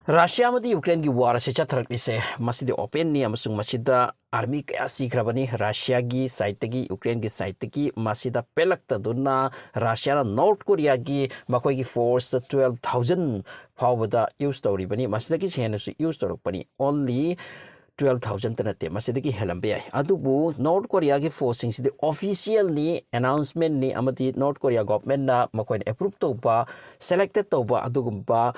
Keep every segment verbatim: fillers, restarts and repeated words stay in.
Russia ꯑꯃꯗꯤ ꯌꯨꯀ꯭ꯔꯦꯟꯒꯤ war ꯑꯁꯤ ꯆꯠꯊꯔꯛꯂꯤꯁꯦ ꯃꯁꯤꯗꯤ ꯑꯣꯄꯦꯟꯅꯤ, ꯑꯃꯁꯨꯡ ꯃꯁꯤꯗ ꯑꯥꯔꯃꯤ ꯀꯌꯥ ꯁꯤꯈ꯭ꯔꯕꯅꯤ ꯔꯁꯤꯌꯥꯒꯤ ꯁꯥꯏꯠꯇꯒꯤ, ꯌꯨꯀ꯭ꯔꯦꯟꯒꯤ ꯁꯥꯏꯠꯇꯒꯤ꯫ ꯃꯁꯤꯗ ꯄꯦꯜꯂꯛꯇꯗꯨꯅ ꯔꯁꯤꯌꯥꯅ ꯅꯣꯔꯠ ꯀꯣꯔꯤꯌꯥꯒꯤ ꯃꯈꯣꯏꯒꯤ ꯐꯣꯔꯁꯇ ꯇ꯭ꯋꯦꯜꯐ ꯊꯥꯎꯖꯟ ꯐꯥꯎꯕꯗ ꯌꯨꯁ ꯇꯧꯔꯤꯕꯅꯤ꯫ ꯃꯁꯤꯗꯒꯤ ꯍꯦꯟꯅꯁꯨ ꯌꯨꯁ ꯇꯧꯔꯛꯄꯅꯤ꯫ ꯑꯣꯟꯂꯤ ꯇ꯭ꯋꯦꯜꯐ ꯊꯥꯎꯖꯟꯇ ꯅꯠꯇꯦ, ꯃꯁꯤꯗꯒꯤ ꯍꯦꯜꯂꯝꯕ ꯌꯥꯏ꯫ ꯑꯗꯨꯕꯨ ꯅꯣꯔꯠ ꯀꯣꯔꯤꯌꯥꯒꯤ ꯐꯣꯔꯁꯁꯤꯡꯁꯤꯗꯤ ꯑꯣꯐꯤꯁꯤꯌꯦꯜꯅꯤ, ꯑꯦꯅꯥꯎꯟꯁꯃꯦꯟꯅꯤ, ꯑꯃꯗꯤ ꯅꯣꯔꯠ ꯀꯣꯔꯤꯌꯥ ꯒꯣꯚꯔꯟꯃꯦꯟꯠꯅ ꯃꯈꯣꯏꯅ ꯑꯦꯄ꯭ꯔꯨꯞ ꯇꯧꯕ, ꯁꯦꯂꯦꯛꯇꯦꯠ ꯇꯧꯕ ꯑꯗꯨꯒꯨꯝꯕ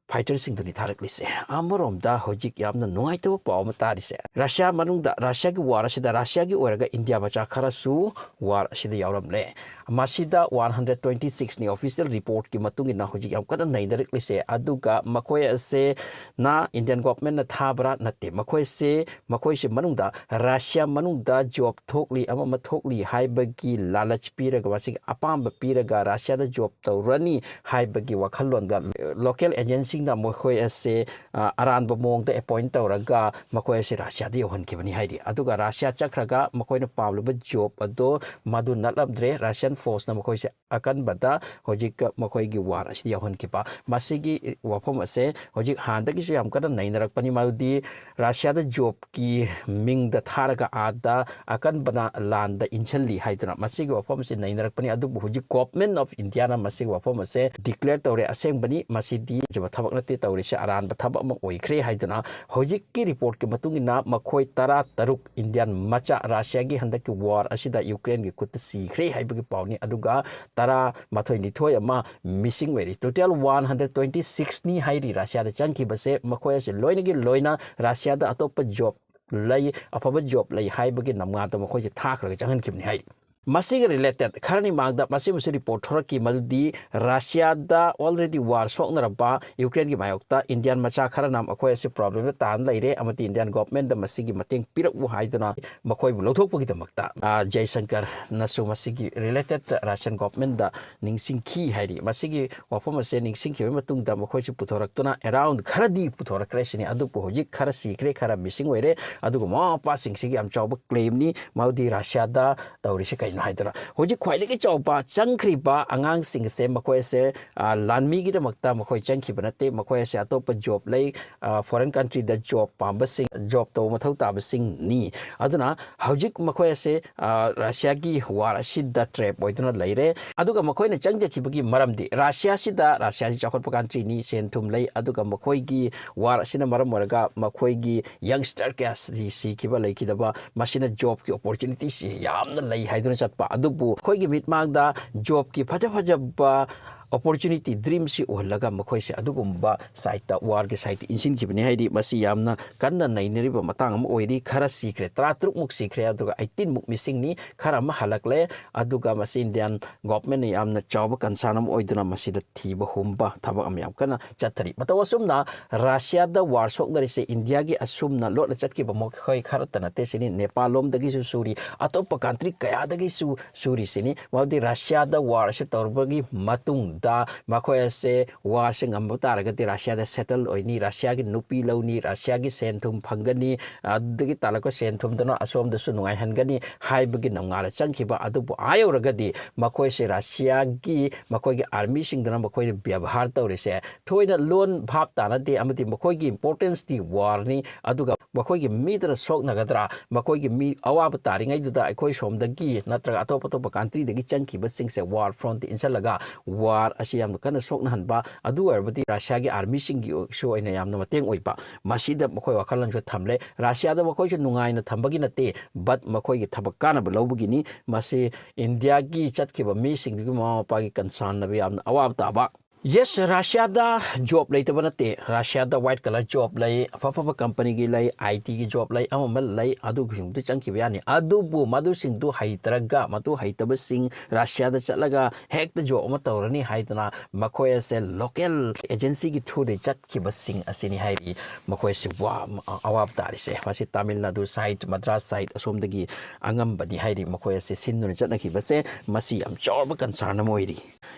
ꯐꯥꯏꯇꯔꯁꯤꯡꯗꯨꯅꯤ ꯊꯥꯔꯛꯂꯤꯁꯦ꯫ ꯑꯃꯔꯣꯝꯗ ꯍꯧꯖꯤꯛ ꯌꯥꯝꯅ ꯅꯨꯡꯉꯥꯏꯇꯕ ꯄꯥꯎ ꯑꯃ ꯇꯥꯔꯤꯁꯦ, ꯔꯁꯤꯌꯥ ꯃꯅꯨꯡꯗ, ꯔꯁꯤꯌꯥꯒꯤ ꯋꯥꯔ ꯑꯁꯤꯗ ꯔꯁꯤꯌꯥꯒꯤ ꯑꯣꯏꯔꯒ ꯏꯟꯗꯤꯌꯥ ꯃꯆꯥ ꯈꯔꯁꯨ ꯋꯥꯔ ꯑꯁꯤꯗ ꯌꯥꯎꯔꯝꯂꯦ꯫ ꯃꯁꯤꯗ ꯋꯥꯟ ꯍꯟꯗ꯭ꯔꯦꯠ ꯇ꯭ꯋꯦꯟꯇꯤ ꯁꯤꯛꯁꯅꯤ ꯑꯣꯐꯤꯁꯤꯌꯦꯜ ꯔꯤꯄꯣꯔꯠꯀꯤ ꯃꯇꯨꯡ ꯏꯟꯅ ꯍꯧꯖꯤꯛ ꯌꯥꯝ ꯀꯟꯅ ꯅꯩꯅꯔꯛꯂꯤꯁꯦ꯫ ꯑꯗꯨꯒ ꯃꯈꯣꯏ ꯑꯁꯦ ꯅ ꯏꯟꯗꯤꯌꯟ ꯒꯣꯚꯔꯟꯃꯦꯟꯠꯅ ꯊꯥꯕ꯭ꯔꯥ? ꯅꯠꯇꯦ꯫ ꯃꯈꯣꯏꯁꯦ, ꯃꯈꯣꯏꯁꯦ ꯃꯅꯨꯡꯗ ꯔꯁꯤꯌꯥ ꯃꯅꯨꯡꯗ ꯖꯣꯕ ꯊꯣꯛꯂꯤ, ꯑꯃ ꯑꯃ ꯊꯣꯛꯂꯤ ꯍꯥꯏꯕꯒꯤ ꯂꯥꯂꯆ ꯄꯤꯔꯒ, ꯃꯁꯤꯒꯤ ꯑꯄꯥꯝꯕ ꯄꯤꯔꯒ ꯔꯁꯤꯌꯥꯗ ꯖꯣꯕ ꯇꯧꯔꯅꯤ ꯍꯥꯏꯕꯒꯤ ꯋꯥꯈꯜꯂꯣꯟꯗ ꯂꯣꯀꯦꯜ ꯑꯦꯖꯦꯟꯁꯤꯡꯅ ꯃꯈꯣꯏ ꯑꯁꯦ, ꯑ, ꯑꯔꯥꯟꯕ ꯃꯑꯣꯡꯗ ꯑꯦꯄꯣꯏꯟꯠ ꯇꯧꯔꯒ ꯃꯈꯣꯏ ꯑꯁꯦ ꯔꯁꯤꯌꯥꯗ ꯌꯧꯍꯟꯈꯤꯕꯅꯤ ꯍꯥꯏꯔꯤ꯫ ꯑꯗꯨꯒ ꯔꯁꯤꯌꯥ ꯆꯠꯈ꯭ꯔꯒ ꯃꯈꯣꯏꯅ ꯄꯥꯝꯂꯤꯕ ꯖꯣꯕ ꯑꯗꯣ ꯃꯗꯨ ꯅꯠꯂꯝꯗ꯭ꯔꯦ꯫ ꯔꯁꯤꯌꯟ ꯐꯣꯔꯁꯅ ꯃꯈꯣꯏꯁꯦ ꯑꯀꯟꯕꯗ ꯍꯧꯖꯤꯛ ꯃꯈꯣꯏꯒꯤ ꯋꯥꯔ ꯑꯁꯤꯗ ꯌꯥꯎꯍꯟꯈꯤꯕ꯫ ꯃꯁꯤꯒꯤ ꯋꯥꯐꯝ ꯑꯁꯦ ꯍꯧꯖꯤꯛ ꯍꯥꯟꯅꯗꯒꯤꯁꯨ ꯌꯥꯝ ꯀꯟꯅ ꯅꯩꯅꯔꯛꯄꯅꯤ, ꯃꯗꯨꯗꯤ ꯔꯁꯤꯌꯥꯗ ꯖꯣꯕꯀꯤ ꯃꯤꯡꯗ ꯊꯥꯔꯒ ꯑꯥꯗ ꯑꯀꯟꯕꯅ ꯂꯥꯟꯗ ꯏꯟꯁꯤꯜꯂꯤ ꯍꯥꯏꯗꯨꯅ ꯃꯁꯤꯒꯤ ꯋꯥꯐꯝ ꯑꯁꯤ ꯅꯩꯅꯔꯛꯄꯅꯤ꯫ ꯑꯗꯨꯕꯨ ꯍꯧꯖꯤꯛ ꯒꯣꯚꯔꯟꯃꯦꯟꯠ ꯑꯣꯐ ꯏꯟꯗꯤꯌꯥꯅ ꯃꯁꯤꯒꯤ ꯋꯥꯐꯝ ꯑꯁꯦ ꯗꯤꯀ꯭ꯂꯦꯌꯔ ꯇꯧꯔꯦ꯫ ꯑꯁꯦꯡꯕꯅꯤ, ꯃꯁꯤꯗꯤ ꯑꯆꯨꯝꯕ ꯊꯕꯛ ꯅꯠꯇꯦ ꯇꯧꯔꯤꯁꯦ, ꯑꯔꯥꯟꯕ ꯊꯕꯛ ꯑꯃ ꯑꯣꯏꯈ꯭ꯔꯦ ꯍꯥꯏꯗꯨꯅ ꯍꯧꯖꯤꯛꯀꯤ ꯔꯤꯄꯣꯔꯠꯀꯤ ꯃꯇꯨꯡ ꯏꯟꯅ ꯃꯈꯣꯏ ꯇꯔꯥ ꯇꯔꯨꯛ ꯏꯟꯗꯤꯌꯟ ꯃꯆꯥ ꯔꯁꯤꯌꯥꯒꯤ ꯍꯟꯗꯛꯀꯤ ꯋꯥꯔ ꯑꯁꯤꯗ ꯌꯨꯀ꯭ꯔꯦꯟꯒꯤ ꯈꯨꯠꯇ ꯁꯤꯈ꯭ꯔꯦ ꯍꯥꯏꯕꯒꯤ ꯄꯥꯎꯅꯤ꯫ ꯑꯗꯨꯒ ꯇꯔꯥ ꯃꯥꯊꯣꯏ ꯅꯤꯊꯣꯏ ꯑꯃ ꯃꯤꯁꯤꯡ ꯑꯣꯏꯔꯤ꯫ ꯇꯣꯇꯦꯜ ꯋꯥꯟ ꯍꯟꯗ꯭ꯔꯦꯠ ꯇ꯭ꯋꯦꯟꯇꯤ ꯁꯤꯛꯁꯅꯤ ꯍꯥꯏꯔꯤ ꯔꯁꯤꯌꯥꯗ ꯆꯪꯈꯤꯕꯁꯦ꯫ ꯃꯈꯣꯏ ꯑꯁꯤ ꯂꯣꯏꯅꯒꯤ ꯂꯣꯏꯅ ꯔꯁꯤꯌꯥꯗ ꯑꯇꯣꯞꯄ ꯖꯣꯕ ꯂꯩ, ꯑꯐꯕ ꯖꯣꯕ ꯂꯩ ꯍꯥꯏꯕꯒꯤ ꯅꯝꯉꯥꯗ ꯃꯈꯣꯏꯁꯦ ꯊꯥꯈ꯭ꯔꯒ ꯆꯪꯍꯟꯈꯤꯕꯅꯤ ꯍꯥꯏꯔꯤ꯫ ꯃꯁꯤꯒꯤ ꯔꯤꯂꯦꯇꯦꯠ ꯈꯔꯅꯤ ꯃꯥꯡꯗ ꯃꯁꯤꯃꯁꯨ ꯔꯤꯄꯣꯔꯠ ꯊꯣꯔꯛꯈꯤ, ꯃꯗꯨꯗꯤ ꯔꯁꯤꯌꯥꯗ ꯑꯣꯜꯔꯦꯗꯤ ꯋꯥꯔ ꯁꯣꯛꯅꯔꯕ ꯌꯨꯀ꯭ꯔꯦꯟꯒꯤ ꯃꯥꯌꯣꯛꯇ ꯏꯟꯗꯤꯌꯟ ꯃꯆꯥ ꯈꯔꯅ ꯃꯈꯣꯏ ꯑꯁꯤ ꯄ꯭ꯔꯣꯕ꯭ꯂꯦꯝꯗ ꯇꯥꯅ ꯂꯩꯔꯦ ꯑꯃꯗꯤ ꯏꯟꯗꯤꯌꯟ ꯒꯣꯚꯔꯟꯃꯦꯟꯠꯇ ꯃꯁꯤꯒꯤ ꯃꯇꯦꯡ ꯄꯤꯔꯛꯎ ꯍꯥꯏꯗꯨꯅ ꯃꯈꯣꯏꯕꯨ ꯂꯧꯊꯣꯛꯄꯒꯤꯗꯃꯛꯇ, ꯑ, ꯖꯌꯁꯪꯀꯔꯅꯁꯨ ꯃꯁꯤꯒꯤ ꯔꯤꯂꯦꯇꯦꯠ ꯔꯁꯤꯌꯟ ꯒꯣꯚꯔꯟꯃꯦꯟꯠꯇ ꯅꯤꯡꯁꯤꯡꯈꯤ ꯍꯥꯏꯔꯤ꯫ ꯃꯁꯤꯒꯤ ꯋꯥꯐꯝ ꯑꯁꯦ ꯅꯤꯡꯁꯤꯡꯈꯤꯕꯒꯤ ꯃꯇꯨꯡꯗ ꯃꯈꯣꯏꯁꯤ ꯄꯨꯊꯣꯔꯛꯇꯨꯅ ꯑꯦꯔꯥꯎꯟ ꯈꯔꯗꯤ ꯄꯨꯊꯣꯔꯛꯈ꯭ꯔꯦ ꯁꯤꯅꯤ꯫ ꯑꯗꯨꯕꯨ ꯍꯧꯖꯤꯛ ꯈꯔ ꯁꯤꯈ꯭ꯔꯦ, ꯈꯔ ꯃꯤꯁꯤꯡ ꯑꯣꯏꯔꯦ꯫ ꯑꯗꯨꯒ ꯃꯃꯥ ꯃꯄꯥꯁꯤꯡꯁꯤꯒꯤ ꯌꯥꯝ ꯆꯥꯎꯕ ꯀ꯭ꯂꯦꯝꯅꯤ, ꯃꯗꯨꯗꯤ ꯔꯁꯤꯌꯥꯗ ꯇꯧꯔꯤꯁꯦ ꯀꯩꯅꯣ? ꯍꯥꯏꯗꯅ꯫ ꯍꯧꯖꯤꯛ ꯈ꯭ꯋꯥꯏꯗꯒꯤ ꯆꯥꯎꯕ ꯆꯪꯈ꯭ꯔꯤꯕ ꯑꯉꯥꯡꯁꯤꯡꯁꯦ, ꯃꯈꯣꯏ ꯑꯁꯦ, ꯑ, ꯂꯥꯟꯃꯤꯒꯤꯗꯃꯛꯇ ꯃꯈꯣꯏ ꯆꯪꯈꯤꯕ ꯅꯠꯇꯦ꯫ ꯃꯈꯣꯏ ꯑꯁꯦ ꯑꯇꯣꯞꯄ ꯖꯣꯕ ꯂꯩ, ꯑ, ꯐꯣꯔꯦꯟ ꯀꯟꯇ꯭ꯔꯤꯗ ꯖꯣꯕ ꯄꯥꯝꯕꯁꯤꯡ, ꯖꯣꯕ ꯇꯧꯕ ꯃꯊꯧ ꯇꯥꯕꯁꯤꯡꯅꯤ꯫ ꯑꯗꯨꯅ ꯍꯧꯖꯤꯛ ꯃꯈꯣꯏ ꯑꯁꯦ, ꯑ, ꯔꯁꯤꯌꯥꯒꯤ ꯋꯥꯔ ꯑꯁꯤꯗ ꯇ꯭ꯔꯦꯞ ꯑꯣꯏꯗꯨꯅ ꯂꯩꯔꯦ꯫ ꯑꯗꯨꯒ ꯃꯈꯣꯏꯅ ꯆꯪꯖꯈꯤꯕꯒꯤ ꯃꯔꯝꯗꯤ ꯔꯁꯤꯌꯥꯁꯤꯗ, ꯔꯁꯤꯌꯥꯁꯤ ꯆꯥꯎꯈꯠꯄ ꯀꯟꯇ꯭ꯔꯤꯅꯤ, ꯁꯦꯟ ꯊꯨꯝ ꯂꯩ, ꯑꯗꯨꯒ ꯃꯈꯣꯏꯒꯤ ꯋꯥꯔ ꯑꯁꯤꯅ ꯃꯔꯝ ꯑꯣꯏꯔꯒ ꯃꯈꯣꯏꯒꯤ ꯌꯪꯁꯇꯔ ꯀꯌꯥ ꯁꯤ-, ꯁꯤꯈꯤꯕ ꯂꯩꯈꯤꯗꯕ, ꯃꯁꯤꯅ ꯖꯣꯕꯀꯤ ꯑꯣꯄꯣꯔꯆꯨꯅꯤꯇꯤꯁꯤ ꯌꯥꯝꯅ ꯂꯩ ꯍꯥꯏꯗꯨꯅ ꯆꯠꯄ꯫ ꯑꯗꯨꯕꯨ ꯑꯩꯈꯣꯏꯒꯤ ꯃꯤꯠꯃꯥꯡꯗ ꯖꯣꯕꯀꯤ ꯐꯖ ꯐꯖꯕ ꯑꯣꯄꯣꯔꯆꯨꯅꯤꯇꯤ, ꯗ꯭ꯔꯤꯝꯁꯤ ꯎꯍꯜꯂꯒ ꯃꯈꯣꯏꯁꯦ ꯑꯗꯨꯒꯨꯝꯕ ꯁꯥꯏꯠꯇ, ꯋꯥꯔꯒꯤ ꯁꯥꯏꯠꯇ ꯏꯟꯁꯤꯟꯈꯤꯕꯅꯤ꯫ ꯍꯥꯏꯗꯤ ꯃꯁꯤ ꯌꯥꯝꯅ ꯀꯟꯅ ꯅꯩꯅꯔꯤꯕ ꯃꯇꯥꯡ ꯑꯃ ꯑꯣꯏꯔꯤ꯫ ꯈꯔ ꯁꯤꯈ꯭ꯔꯦ, ꯇꯔꯥ ꯇꯔꯨꯛꯃꯨꯛ ꯁꯤꯈ꯭ꯔꯦ, ꯑꯗꯨꯒ ꯑꯩꯠꯇꯤꯟꯃꯨꯛ ꯃꯤꯁꯤꯡꯅꯤ, ꯈꯔ ꯑꯃ ꯍꯜꯂꯛꯂꯦ꯫ ꯑꯗꯨꯒ ꯃꯁꯤ ꯏꯟꯗꯤꯌꯥꯟ ꯒꯣꯚꯔꯟꯃꯦꯟꯠꯅ ꯌꯥꯝꯅ ꯆꯥꯎꯕ ꯀꯟꯁꯔꯟ ꯑꯃ ꯑꯣꯏꯗꯨꯅ ꯃꯁꯤꯗ ꯊꯤꯕ ꯍꯨꯝꯕ ꯊꯕꯛ ꯑꯃ ꯌꯥꯝ ꯀꯟꯅ ꯆꯠꯊꯔꯤ꯫ ꯃꯇꯧ ꯑꯁꯨꯝꯅ ꯔꯁꯤꯌꯥꯗ ꯋꯥꯔ ꯁꯣꯛꯅꯔꯤꯁꯦ ꯏꯟꯗꯤꯌꯥꯒꯤ ꯑꯁꯨꯝꯅ ꯂꯣꯠꯅ ꯆꯠꯈꯤꯕ ꯃꯈꯣꯏ ꯈꯔꯇ ꯅꯠꯇꯦ ꯁꯤꯅꯤ, ꯅꯦꯄꯥꯜ ꯂꯣꯝꯗꯒꯤꯁꯨ ꯁꯨꯔꯤ, ꯑꯇꯣꯞꯄ ꯀꯟꯇ꯭ꯔꯤ ꯀꯌꯥꯗꯒꯤꯁꯨ ꯁꯨꯔꯤꯁꯤꯅꯤ꯫ ꯃꯔꯝꯗꯤ ꯔꯁꯤꯌꯥꯗ ꯋꯥꯔ ꯑꯁꯤ ꯇꯧꯔꯕꯒꯤ ꯃꯇꯨꯡꯗ ꯃꯈꯣꯏ ꯑꯁꯦ ꯋꯥꯔꯁꯦ ꯉꯝꯕ ꯇꯥꯔꯒꯗꯤ ꯔꯁꯤꯌꯥꯗ ꯁꯦꯇꯜ ꯑꯣꯏꯅꯤ, ꯔꯁꯤꯌꯥꯒꯤ ꯅꯨꯄꯤ ꯂꯧꯅꯤ, ꯔꯁꯤꯌꯥꯒꯤ ꯁꯦꯟ ꯊꯨꯝ ꯐꯪꯒꯅꯤ, ꯑꯗꯨꯗꯒꯤ ꯇꯥꯜꯂꯛꯄ ꯁꯦꯟ ꯊꯨꯝꯗꯨꯅ ꯑꯁꯣꯝꯗꯁꯨ ꯅꯨꯡꯉꯥꯏꯍꯟꯒꯅꯤ ꯍꯥꯏꯕꯒꯤ ꯅꯧꯉꯥꯜꯂ ꯆꯪꯈꯤꯕ꯫ ꯑꯗꯨꯕꯨ ꯑꯥ ꯌꯧꯔꯒꯗꯤ ꯃꯈꯣꯏꯁꯦ ꯔꯁꯤꯌꯥꯒꯤ, ꯃꯈꯣꯏꯒꯤ ꯑꯥꯔꯃꯤꯁꯤꯡꯗꯨꯅ ꯃꯈꯣꯏꯗ ꯕ꯭ꯌꯕꯍꯥꯔ ꯇꯧꯔꯤꯁꯦ ꯊꯣꯏꯅ ꯂꯣꯟ ꯚꯥꯞ ꯇꯥꯅꯗꯦ, ꯑꯃꯗꯤ ꯃꯈꯣꯏꯒꯤ ꯏꯝꯄꯣꯔꯇꯦꯟꯁꯇꯤ ꯋꯥꯔꯅꯤ, ꯑꯗꯨꯒ ꯃꯈꯣꯏꯒꯤ ꯃꯤꯗꯨꯅ ꯁꯣꯛꯅꯒꯗ꯭ꯔꯥ, ꯃꯈꯣꯏꯒꯤ ꯃꯤ ꯑꯋꯥꯕ ꯇꯥꯔꯤꯉꯩꯗꯨꯗ ꯑꯩꯈꯣꯏ ꯁꯣꯝꯗꯒꯤ ꯅꯠꯇ꯭ꯔꯒ ꯑꯇꯣꯞ ꯑꯇꯣꯞꯄ ꯀꯟꯇ꯭ꯔꯤꯗꯒꯤ ꯆꯪꯈꯤꯕꯁꯤꯡꯁꯦ ꯋꯥꯔ ꯐ꯭ꯔꯣꯟꯠꯇ ꯏꯟꯁꯤꯜꯂꯒ ꯋꯥꯔ ꯑꯁꯤ ꯌꯥꯝꯅ ꯀꯟꯅ ꯁꯣꯛꯅꯍꯟꯕ, ꯑꯗꯨ ꯑꯣꯏꯔꯕꯗꯤ ꯔꯁꯤꯌꯥꯒꯤ ꯑꯥꯔꯃꯤꯁꯤꯡꯒꯤꯁꯨ ꯑꯣꯏꯅ ꯌꯥꯝꯅ ꯃꯇꯦꯡ ꯑꯣꯏꯕ, ꯃꯁꯤꯗ ꯃꯈꯣꯏ ꯋꯥꯈꯜꯂꯣꯟꯁꯨ ꯊꯝꯂꯦ꯫ ꯔꯁꯤꯌꯥꯗ ꯃꯈꯣꯏꯁꯨ ꯅꯨꯡꯉꯥꯏꯅ ꯊꯝꯕꯒꯤ ꯅꯠꯇꯦ, ꯕꯠ ꯃꯈꯣꯏꯒꯤ ꯊꯕꯛ ꯀꯥꯟꯅꯕ ꯂꯧꯕꯒꯤꯅꯤ꯫ ꯃꯁꯤ ꯏꯟꯗꯤꯌꯥꯒꯤ ꯆꯠꯈꯤꯕ ꯃꯤꯁꯤꯡꯗꯨꯒꯤ ꯃꯃꯥ ꯃꯄꯥꯒꯤ ꯀꯟꯁꯔꯟꯅꯕ ꯌꯥꯝꯅ ꯑꯋꯥꯕ ꯇꯥꯕ꯫ ꯌꯦꯁ, ꯔꯁꯤꯌꯥꯗ ꯖꯣꯕ ꯂꯩꯇꯕ ꯅꯠꯇꯦ꯫ ꯔꯁꯤꯌꯥꯗ ꯋꯥꯏꯠ ꯀꯂꯔ ꯖꯣꯕ ꯂꯩ, ꯑꯐ ꯑꯐꯕ ꯀꯝꯄꯅꯤꯒꯤ ꯂꯩ, ꯑꯥꯏ ꯇꯤꯒꯤ ꯖꯣꯕ ꯂꯩ, ꯑꯃ ꯑꯃ ꯂꯩ, ꯑꯗꯨꯒꯤꯁꯤꯡꯗꯨ ꯆꯪꯈꯤꯕ ꯌꯥꯅꯤ꯫ ꯑꯗꯨꯕꯨ ꯃꯗꯨꯁꯤꯡꯗꯨ ꯍꯩꯇ꯭ꯔꯒ, ꯃꯗꯨ ꯍꯩꯇꯕꯁꯤꯡ ꯔꯁꯤꯌꯥꯗ ꯆꯠꯂꯒ ꯍꯦꯛꯇ ꯖꯣꯕ ꯑꯃ ꯇꯧꯔꯅꯤ ꯍꯥꯏꯗꯅ ꯃꯈꯣꯏ ꯑꯁꯦ ꯂꯣꯀꯦꯜ ꯑꯦꯖꯦꯟꯁꯤꯒꯤ ꯊ꯭ꯔꯨꯗꯩ ꯆꯠꯈꯤꯕꯁꯤꯡ ꯑꯁꯤꯅꯤ ꯍꯥꯏꯔꯤ꯫ ꯃꯈꯣꯏꯁꯤ ꯋꯥ-, ꯑꯋꯥꯕ ꯇꯥꯔꯤꯁꯦ꯫ ꯃꯁꯤ ꯇꯥꯃꯤꯜ ꯅꯥꯗꯨ ꯁꯥꯏꯠ, ꯃꯗ꯭ꯔꯥꯁ ꯁꯥꯏꯠ ꯑꯁꯣꯝꯗꯒꯤ ꯑꯉꯝꯕꯅꯤ ꯍꯥꯏꯔꯤ꯫ ꯃꯈꯣꯏ ꯑꯁꯤ ꯁꯤꯟꯗꯨꯅ ꯆꯠꯅꯈꯤꯕꯁꯦ ꯃꯁꯤ ꯌꯥꯝ ꯆꯥꯎꯔꯕ ꯀꯟꯁꯔꯟ ꯑꯃ ꯑꯣꯏꯔꯤ꯫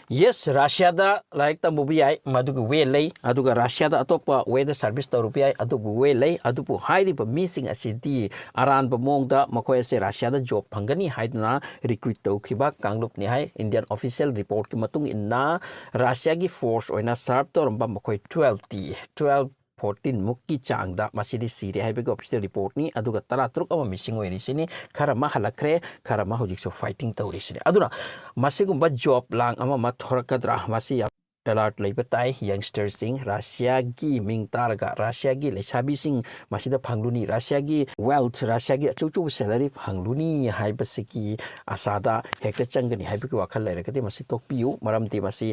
Yes, ꯔꯁꯤꯌꯥꯗ ꯂꯥꯏꯔꯤꯛ ꯇꯝꯕꯕꯨ ꯌꯥꯏ, ꯃꯗꯨꯒꯤ ꯋꯦ ꯂꯩ꯫ ꯑꯗꯨꯒ ꯔꯁꯤꯌꯥꯗ ꯑꯇꯣꯞꯄ ꯋꯦꯗ ꯁꯥꯔꯚꯤꯁ ꯇꯧꯔꯨꯕ ꯌꯥꯏ, ꯑꯗꯨꯕꯨ ꯋꯦ ꯂꯩ꯫ ꯑꯗꯨꯕꯨ ꯍꯥꯏꯔꯤꯕ ꯃꯤꯁꯤꯡ ꯑꯁꯤꯗꯤ ꯑꯔꯥꯟꯕ ꯃꯑꯣꯡꯗ ꯃꯈꯣꯏ ꯑꯁꯦ ꯔꯁꯤꯌꯥꯗ ꯖꯣꯕ ꯐꯪꯒꯅꯤ ꯍꯥꯏꯗꯨꯅ ꯔꯤꯀ꯭ꯔꯨꯠ ꯇꯧꯈꯤꯕ ꯀꯥꯡꯂꯨꯞꯅꯤ ꯍꯥꯏ꯫ ꯏꯟꯗꯤꯌꯟ ꯑꯣꯐꯤꯁꯤꯌꯦꯜ ꯔꯤꯄꯣꯔꯠꯀꯤ ꯃꯇꯨꯡ ꯏꯟꯅ ꯔꯁꯤꯌꯥꯒꯤ ꯐꯣꯔꯁ ꯑꯣꯏꯅ ꯁꯔꯚ ꯇꯧꯔꯝꯕ ꯃꯈꯣꯏ ꯇ꯭ꯋꯦꯜꯐꯇꯤ, ꯇ꯭ꯋꯦꯜꯐ ꯐꯣꯔꯇꯤꯟ ꯃꯨꯛꯀꯤ ꯆꯥꯡꯗ ꯃꯁꯤꯗꯤ ꯁꯤꯔꯦ ꯍꯥꯏꯕꯒꯤ ꯑꯣꯐꯤꯁꯤꯌꯦꯜ ꯔꯤꯄꯣꯔꯠꯅꯤ꯫ ꯑꯗꯨꯒ ꯇꯔꯥꯇꯔꯨꯛ ꯑꯃ ꯃꯤꯁꯤꯡ ꯑꯣꯏꯔꯤꯁꯤꯅꯤ꯫ ꯈꯔ ꯑꯃ ꯍꯜꯂꯛꯈ꯭ꯔꯦ, ꯈꯔ ꯑꯃ ꯍꯧꯖꯤꯛꯁꯨ ꯐꯥꯏꯇꯤꯡ ꯇꯧꯔꯤꯁꯤꯅꯤ꯫ ꯑꯗꯨꯅ ꯃꯁꯤꯒꯨꯝꯕ ꯖꯣꯕ ꯂꯥꯡ ꯑꯃ ꯑꯃ ꯊꯣꯔꯛꯀꯗ꯭ꯔꯥ? ꯃꯁꯤ ꯌꯥꯝ ꯑꯦꯂꯔꯠ ꯂꯩꯕ ꯇꯥꯏ꯫ ꯌꯪꯁꯇꯔꯁꯤꯡ, ꯔꯁꯤꯌꯥꯒꯤ ꯃꯤꯡ ꯇꯥꯔꯒ ꯔꯁꯤꯌꯥꯒꯤ ꯂꯩꯁꯥꯕꯤꯁꯤꯡ ꯃꯁꯤꯗ ꯐꯪꯂꯨꯅꯤ, ꯔꯁꯤꯌꯥꯒꯤ ꯋꯦꯜꯊ, ꯔꯁꯤꯌꯥꯒꯤ ꯑꯆꯧ ꯑꯆꯧꯕ ꯁꯦꯂꯔꯤ ꯐꯪꯂꯨꯅꯤ ꯍꯥꯏꯕꯁꯤꯒꯤ ꯑꯁꯥꯗ ꯍꯦꯛꯇ ꯆꯪꯒꯅꯤ ꯍꯥꯏꯕꯒꯤ ꯋꯥꯈꯜ ꯂꯩꯔꯒꯗꯤ ꯃꯁꯤ ꯇꯣꯛꯄꯤꯌꯨ꯫ ꯃꯔꯝꯗꯤ ꯃꯁꯤ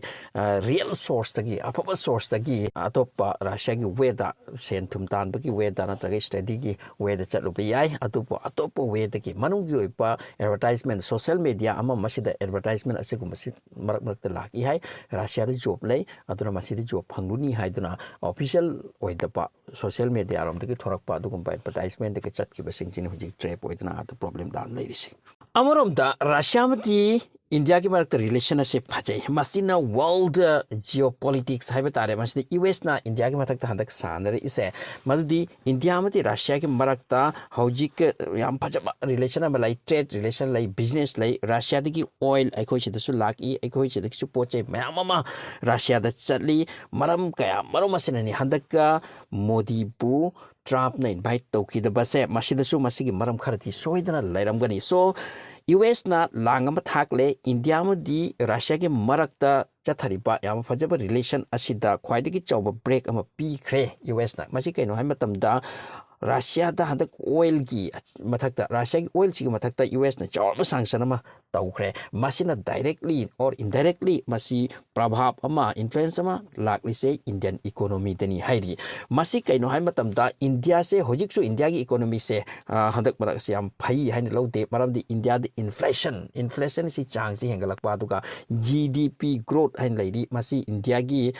ꯔꯤꯌꯦꯜ ꯁꯣꯔꯁꯇꯒꯤ, ꯑꯐꯕ ꯁꯣꯔꯁꯇꯒꯤ, ꯑꯇꯣꯞꯄ ꯔꯁꯤꯌꯥꯒꯤ ꯋꯦꯗ, ꯁꯦꯟ ꯊꯨꯝ ꯇꯥꯟꯕꯒꯤ ꯋꯦꯗ ꯅꯠꯇ꯭ꯔꯒ ꯁ꯭ꯇꯗꯤꯒꯤ ꯋꯦꯗ ꯆꯠꯂꯨꯕ ꯌꯥꯏ꯫ ꯑꯇꯣꯞꯄ, ꯑꯇꯣꯞꯄ ꯋꯦꯗꯒꯤ, ꯃꯅꯨꯡꯒꯤ ꯑꯣꯏꯕ ꯑꯦꯗꯚꯔꯇꯥꯏꯖꯃꯦꯟ, ꯁꯣꯁꯤꯌꯦꯜ ꯃꯦꯗꯤꯌꯥ ꯑꯃ ꯑꯃꯁꯤꯗ ꯑꯦꯗꯚꯔꯇꯥꯏꯖꯃꯦꯟ ꯑꯁꯤꯒꯨꯝꯕꯁꯤ ꯃꯔꯛ ꯃꯔꯛꯇ ꯂꯥꯛꯏ ꯍꯥꯏ꯫ ꯔꯁꯤꯌꯥꯗ ꯖꯣꯕ ꯂꯩ, ꯑꯗꯨꯅ ꯃꯁꯤꯗ ꯖꯣꯕ ꯐꯪꯂꯨꯅꯤ ꯍꯥꯏꯗꯨꯅ ꯑꯣꯐꯤꯁꯤꯌꯦꯜ ꯑꯣꯏꯗꯕ ꯁꯣꯁꯤꯌꯦꯜ ꯃꯦꯗꯤꯌꯥꯔꯣꯝꯗꯒꯤ ꯊꯣꯔꯛꯄ ꯑꯗꯨꯒꯨꯝꯕ ꯑꯦꯗꯚꯔꯇꯥꯏꯖꯃꯦꯟꯗꯒꯤ ꯆꯠꯈꯤꯕꯁꯤꯡꯁꯤꯅ ꯍꯧꯖꯤꯛ ꯇ꯭ꯔꯦꯞ ꯑꯣꯏꯗꯨꯅ ꯑꯥꯗ ꯄ꯭ꯔꯣꯕ꯭ꯂꯦꯝ ꯇꯥꯅ ꯂꯩꯔꯤꯁꯤ꯫ ꯑꯃꯔꯣꯝꯗ ꯔꯁꯤꯌꯥ ꯑꯃꯗꯤ ꯏꯟꯗꯤꯌꯥꯒꯤ ꯃꯔꯛꯇ ꯔꯤꯂꯦꯁꯟ ꯑꯁꯦ ꯐꯖꯩ꯫ ꯃꯁꯤꯅ ꯋꯥꯔꯜꯗ ꯖꯤꯑꯣ ꯄꯣꯂꯤꯇꯤꯛꯁ ꯍꯥꯏꯕ ꯇꯥꯔꯦ, ꯃꯁꯤꯗ ꯌꯨ ꯑꯦꯁꯅ ꯏꯟꯗꯤꯌꯥꯒꯤ ꯃꯊꯛꯇ ꯍꯟꯗꯛ ꯁꯥꯟꯅꯔꯛꯏꯁꯦ꯫ ꯃꯗꯨꯗꯤ ꯏꯟꯗꯤꯌꯥ ꯑꯃꯗꯤ ꯔꯁꯤꯌꯥꯒꯤ ꯃꯔꯛꯇ ꯍꯧꯖꯤꯛ ꯌꯥꯝ ꯐꯖꯕ ꯔꯤꯂꯦꯁꯟ ꯑꯃ ꯂꯩ, ꯇ꯭ꯔꯦꯗ ꯔꯤꯂꯦꯁꯟ ꯂꯩ, ꯕꯤꯖꯤꯅꯦꯁ ꯂꯩ꯫ ꯔꯁꯤꯌꯥꯗꯒꯤ ꯑꯣꯏꯜ ꯑꯩꯈꯣꯏ ꯁꯤꯗꯁꯨ ꯂꯥꯛꯏ, ꯑꯩꯈꯣꯏ ꯁꯤꯗꯒꯤꯁꯨ ꯄꯣꯠ ꯆꯩ ꯃꯌꯥꯝ ꯑꯃ ꯔꯁꯤꯌꯥꯗ ꯆꯠꯂꯤ꯫ ꯃꯔꯝ ꯀꯌꯥ ꯃꯔꯨꯝ ꯑꯁꯤꯅꯅꯤ ꯍꯟꯗꯛꯀ ꯃꯣꯗꯤꯕꯨ ꯇ꯭ꯔꯝꯞꯅ ꯏꯟꯚꯥꯏꯠ ꯇꯧꯈꯤꯗꯕꯁꯦ꯫ ꯃꯁꯤꯗꯁꯨ ꯃꯁꯤꯒꯤ ꯃꯔꯝ ꯈꯔꯗꯤ ꯁꯣꯏꯗꯅ ꯂꯩꯔꯝꯒꯅꯤ꯫ ꯁꯣ, ꯌꯨ ꯑꯦꯁꯅ ꯂꯥꯡ ꯑꯃ ꯊꯥꯛꯂꯦ, ꯏꯟꯗꯤꯌꯥ ꯑꯃꯗꯤ ꯔꯁꯤꯌꯥꯒꯤ ꯃꯔꯛꯇ ꯆꯠꯊꯔꯤꯕ ꯌꯥꯝꯅ ꯐꯖꯕ ꯔꯤꯂꯦꯁꯟ ꯑꯁꯤꯗ ꯈ꯭ꯋꯥꯏꯗꯒꯤ ꯆꯥꯎꯕ ꯕ꯭ꯔꯦꯛ ꯑꯃ ꯄꯤꯈ꯭ꯔꯦ ꯌꯨ ꯑꯦꯁꯅ꯫ ꯃꯁꯤ ꯀꯩꯅꯣ ꯍꯥꯏꯕ ꯃꯇꯝꯗ, ꯔꯁꯤꯌꯥꯗ ꯍꯟꯗꯛ ꯑꯣꯏꯜꯒꯤ ꯃꯊꯛꯇ, ꯔꯁꯤꯌꯥꯒꯤ ꯑꯣꯏꯜꯁꯤꯒꯤ ꯃꯊꯛꯇ ꯌꯨ ꯑꯦꯁꯅ ꯆꯥꯎꯔꯕ ꯁꯥꯡꯁꯟ ꯑꯃ ꯇꯧꯈ꯭ꯔꯦ꯫ ꯃꯁꯤꯅ ꯗꯥꯏꯔꯦꯛꯂꯤ ꯑꯣꯔ ꯏꯟꯗꯥꯏꯔꯦꯛꯂꯤ ꯃꯁꯤ ꯄ꯭ꯔꯚꯥꯕ ꯑꯃ, ꯏꯟꯐ꯭ꯂꯨꯌꯦꯟꯁ ꯑꯃ ꯂꯥꯛꯂꯤꯁꯦ ꯏꯟꯗꯤꯌꯟ ꯏꯀꯣꯅꯣꯃꯤꯗꯅꯤ ꯍꯥꯏꯔꯤ꯫ ꯃꯁꯤ ꯀꯩꯅꯣ ꯍꯥꯏꯕ ꯃꯇꯝꯗ, ꯏꯟꯗꯤꯌꯥꯁꯦ ꯍꯧꯖꯤꯛꯁꯨ ꯏꯟꯗꯤꯌꯥꯒꯤ ꯏꯀꯣꯅꯣꯃꯤꯁꯦ, ꯑ, ꯍꯟꯗꯛ ꯃꯔꯛ ꯑꯁꯤ ꯌꯥꯝ ꯐꯩ ꯍꯥꯏꯅ ꯂꯧꯗꯦ꯫ ꯃꯔꯝꯗꯤ ꯏꯟꯗꯤꯌꯥꯗ ꯏꯟꯐ꯭ꯂꯦꯁꯟ, ꯏꯟꯐ꯭ꯂꯦꯁꯟꯁꯤ ꯆꯥꯡꯁꯤ ꯍꯦꯟꯒꯠꯂꯛꯄ, ꯑꯗꯨꯒ ꯖꯤ ꯗꯤ ꯄꯤ ꯒ꯭ꯔꯣꯠ ꯍꯥꯏꯅ ꯂꯩꯔꯤ, ꯃꯁꯤ ꯏꯟꯗꯤꯌꯥꯒꯤ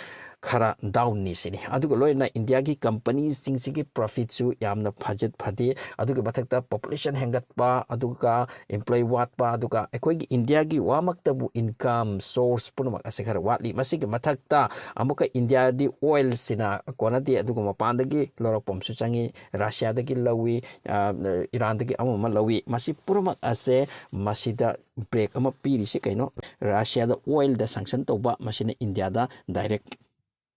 ꯈꯔ downꯅꯤ ꯁꯤꯅꯤ꯫ ꯑꯗꯨꯒ ꯂꯣꯏꯅꯅ ꯏꯟꯗꯤꯌꯥꯒꯤ ꯀꯝꯄꯅꯤꯁꯤꯡꯁꯤꯒꯤ profitꯁꯨ ꯌꯥꯝꯅ ꯐꯖ ꯐꯗꯦ꯫ ꯑꯗꯨꯒꯤ ꯃꯊꯛꯇ population ꯍꯦꯟꯒꯠꯄ, ꯑꯗꯨꯒ employee ꯋꯥꯠꯄ, ꯑꯗꯨꯒ ꯑꯩꯈꯣꯏꯒꯤ ꯏꯟꯗꯤꯌꯥꯒꯤ ꯋꯥꯃꯛꯇꯕꯨ income source ꯄꯨꯝꯅꯃꯛ ꯑꯁꯤ ꯈꯔ ꯋꯥꯠꯂꯤ꯫ ꯃꯁꯤꯒꯤ ꯃꯊꯛꯇ ꯑꯃꯨꯛꯀ ꯏꯟꯗꯤꯌꯥꯗꯤ oilꯁꯤꯅ ꯀꯣꯟꯅꯗꯦ, ꯑꯗꯨꯒ ꯃꯄꯥꯟꯗꯒꯤ ꯂꯧꯔꯛꯄ ꯑꯃꯁꯨ ꯆꯪꯉꯤ꯫ ꯔꯁꯤꯌꯥꯗꯒꯤ ꯂꯧꯏ, ꯑ, ꯏꯔꯥꯟꯗꯒꯤ ꯑꯃ ꯑꯃ ꯂꯧꯏ꯫ ꯃꯁꯤ ꯄꯨꯝꯅꯃꯛ ꯑꯁꯦ ꯃꯁꯤꯗ brake ꯑꯃ ꯄꯤꯔꯤꯁꯤ ꯀꯩꯅꯣ? ꯔꯁꯤꯌꯥꯗ oilꯗ sanction ꯇꯧꯕ, ꯃꯁꯤꯅ ꯏꯟꯗꯤꯌꯥꯗ direct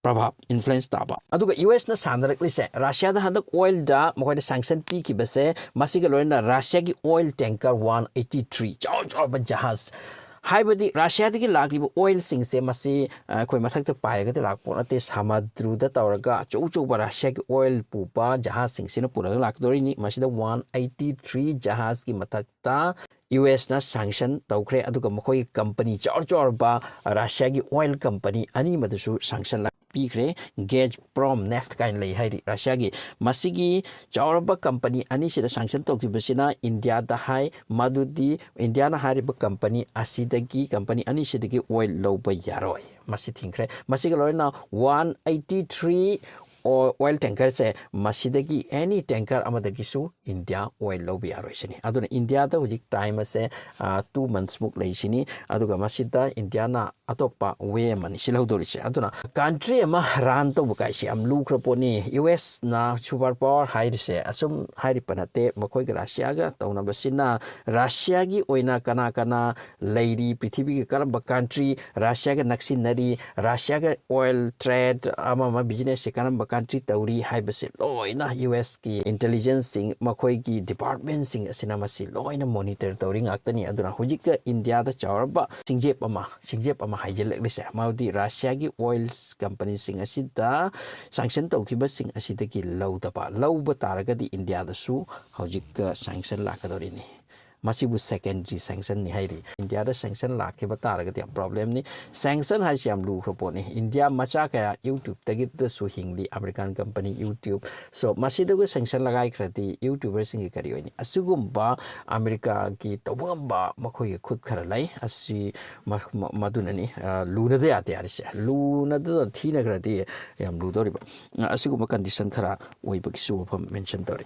ꯄ꯭ꯔꯚꯥꯕ, influence ꯇꯥꯕ꯫ ꯑꯗꯨꯒ ꯌꯨ ꯑꯦꯁꯅ ꯁꯥꯟꯅꯔꯛꯂꯤꯁꯦ, ꯔꯁꯤꯌꯥꯗ ꯍꯟꯗꯛ oilꯗ ꯃꯈꯣꯏꯅ sanction ꯄꯤꯈꯤꯕꯁꯦ, ꯃꯁꯤꯒ ꯂꯣꯏꯅꯅ ꯔꯁꯤꯌꯥꯒꯤ oil tanker one eighty three, ꯆꯥꯎ ꯆꯥꯎꯕ ꯖꯍꯥꯖ, ꯍꯥꯏꯕꯗꯤ ꯔꯁꯤꯌꯥꯗꯒꯤ ꯂꯥꯛꯂꯤꯕ oilꯁꯤꯡꯁꯦ, ꯃꯁꯤ, ꯑ, ꯑꯩꯈꯣꯏ ꯃꯊꯛꯇ ꯄꯥꯏꯔꯒꯗꯤ ꯂꯥꯛꯄ ꯄꯣꯠ ꯅꯠꯇꯦ, ꯁꯃꯨꯗ꯭ꯔꯗ ꯇꯧꯔꯒ ꯑꯆꯧ ꯑꯆꯧꯕ ꯔꯁꯤꯌꯥꯒꯤ oil ꯄꯨꯕ ꯖꯍꯥꯖꯁꯤꯡꯁꯤꯅ ꯄꯨꯔꯒ ꯂꯥꯛꯀꯗꯧꯔꯤꯅꯤ꯫ ꯃꯁꯤꯗ one eighty three ꯖꯍꯥꯖꯀꯤ ꯃꯊꯛꯇ ꯌꯨ ꯑꯦꯁꯅ sanction ꯇꯧꯈ꯭ꯔꯦ, ꯑꯗꯨꯒ ꯃꯈꯣꯏꯒꯤ ꯀꯝꯄꯅꯤ ꯆꯥꯎ ꯆꯥꯎꯔꯕ ꯔꯁꯤꯌꯥꯒꯤ oil company ꯑꯅꯤꯃꯗꯁꯨ sanction ꯄꯤꯈ꯭ꯔꯦ꯫ Gazprom Neft ꯀꯥꯏꯅ ꯂꯩ ꯍꯥꯏꯔꯤ ꯔꯁꯤꯌꯥꯒꯤ꯫ ꯃꯁꯤꯒꯤ ꯆꯥꯎꯔꯕ ꯀꯝꯄꯅꯤ ꯑꯅꯤꯁꯤꯗ sanction ꯇꯧꯈꯤꯕꯁꯤꯅ ꯏꯟꯗꯤꯌꯥꯗ ꯍꯥꯏ, ꯃꯗꯨꯗꯤ ꯏꯟꯗꯤꯌꯥꯅ ꯍꯥꯏꯔꯤꯕ ꯀꯝꯄꯅꯤ ꯑꯁꯤꯗꯒꯤ, ꯀꯝꯄꯅꯤ ꯑꯅꯤꯁꯤꯗꯒꯤ oil ꯂꯧꯕ ꯌꯥꯔꯣꯏ꯫ ꯃꯁꯤ ꯊꯤꯡꯈ꯭ꯔꯦ꯫ ꯃꯁꯤꯒ ꯂꯣꯏꯅꯅ one eighty three oil tankerꯁꯦ, ꯃꯁꯤꯗꯒꯤ any tanker ꯑꯃꯗꯒꯤꯁꯨ ꯏꯟꯗꯤꯌꯥ oil ꯂꯧꯕ ꯌꯥꯔꯣꯏ ꯁꯤꯅꯤ꯫ ꯑꯗꯨꯅ ꯏꯟꯗꯤꯌꯥꯗ ꯍꯧꯖꯤꯛ time ꯑꯁꯦ, ꯑ, two months ꯃꯨꯛ ꯂꯩ ꯁꯤꯅꯤ꯫ ꯑꯗꯨꯒ ꯃꯁꯤꯗ ꯏꯟꯗꯤꯌꯥꯅ ꯑꯇꯣꯞꯄ way ꯑꯃꯅꯤ ꯁꯤꯜꯍꯧꯗꯧꯔꯤꯁꯦ꯫ ꯑꯗꯨꯅ country ꯑꯃ run ꯇꯧꯕ ꯀꯥꯏꯁꯦ ꯌꯥꯝ ꯂꯨꯈ꯭ꯔ ꯄꯣꯠꯅꯤ꯫ ꯌꯨ ꯑꯦꯁꯅ super power ꯍꯥꯏꯔꯤꯁꯦ ꯑꯁꯨꯝ ꯍꯥꯏꯔꯤꯕ ꯅꯠꯇꯦ꯫ ꯃꯈꯣꯏꯒ ꯔꯁꯤꯌꯥꯒ ꯇꯧꯅꯕꯁꯤꯅ ꯔꯁꯤꯌꯥꯒꯤ ꯑꯣꯏꯅ ꯀꯅꯥ ꯀꯅꯥ ꯂꯩꯔꯤ, ꯄ꯭ꯔꯤꯊꯤꯕꯤꯒꯤ ꯀꯔꯝꯕ country ꯔꯁꯤꯌꯥꯒ ꯅꯛꯁꯤꯟꯅꯔꯤ, ꯔꯁꯤꯌꯥꯒ oil trade ꯑꯃ ꯑꯃ businessꯁꯦ ꯀꯔꯝꯕ country ꯇꯧꯔꯤ ꯍꯥꯏꯕꯁꯦ ꯂꯣꯏꯅ ꯌꯨ ꯑꯦꯁꯀꯤ intelligenceꯁꯤꯡ, ꯃꯈꯣꯏꯒꯤ departmentꯁꯤꯡ ꯑꯁꯤꯅ ꯃꯁꯤ ꯂꯣꯏꯅ monitor ꯇꯧꯔꯤ ꯉꯥꯛꯇꯅꯤ꯫ ꯑꯗꯨꯅ ꯍꯧꯖꯤꯛꯇ ꯏꯟꯗꯤꯌꯥꯗ ꯆꯥꯎꯔꯕ ꯁꯤꯡꯖꯦꯞ ꯑꯃ, ꯁꯤꯡꯖꯦꯞ ꯑꯃ ꯍꯥꯏꯖꯤꯜꯂꯛꯂꯤꯁꯦ, ꯃꯗꯨꯗꯤ ꯔꯁꯤꯌꯥꯒꯤ oil companyꯁꯤꯡ ꯑꯁꯤꯗ sanction ꯇꯧꯈꯤꯕꯁꯤꯡ ꯑꯁꯤꯗꯒꯤ ꯂꯧꯗꯕ, ꯂꯧꯕ ꯇꯥꯔꯒꯗꯤ ꯏꯟꯗꯤꯌꯥꯗꯁꯨ ꯍꯧꯖꯤꯛ sanction ꯂꯥꯛꯀꯗꯧꯔꯤꯅꯤ꯫ ꯃꯁꯤꯕꯨ secondary sanctionꯅꯤ ꯍꯥꯏꯔꯤ꯫ ꯏꯟꯗꯤꯌꯥꯗ sanction ꯂꯥꯛꯈꯤꯕ ꯇꯥꯔꯒꯗꯤ ꯌꯥꯝ problemꯅꯤ꯫ Sanction ꯍꯥꯏꯁꯤ ꯌꯥꯝ ꯂꯨꯈ꯭ꯔ ꯄꯣꯠꯅꯤ꯫ ꯏꯟꯗꯤꯌꯥ ꯃꯆꯥ ꯀꯌꯥ YouTubeꯇꯒꯤꯗꯁꯨ ꯍꯤꯡꯂꯤ꯫ American company YouTube꯫ So ꯃꯁꯤꯗꯒ sanction ꯂꯒꯥꯏꯈ꯭ꯔꯗꯤ YouTuberꯁꯤꯡꯒꯤ ꯀꯔꯤ ꯑꯣꯏꯅꯤ? ꯑꯁꯤꯒꯨꯝꯕ ꯑꯃꯦꯔꯤꯀꯥꯒꯤ ꯇꯧꯕ ꯉꯝꯕ ꯃꯈꯣꯏꯒꯤ ꯈꯨꯠ ꯈꯔ ꯂꯩ꯫ ꯑꯁꯤ ꯃ- ꯃ- ꯃꯗꯨꯅꯅꯤ ꯑ, ꯂꯨꯅꯗ ꯌꯥꯗꯦ ꯍꯥꯏꯔꯤꯁꯦ꯫ ꯂꯨꯅꯗ ꯊꯤꯅꯈ꯭ꯔꯗꯤ ꯌꯥꯝ ꯂꯨꯗꯧꯔꯤꯕ꯫ ꯑ, ꯑꯁꯤꯒꯨꯝꯕ condition ꯈꯔ ꯑꯣꯏꯕꯒꯤꯁꯨ ꯋꯥꯐꯝ mention ꯇꯧꯔꯤ꯫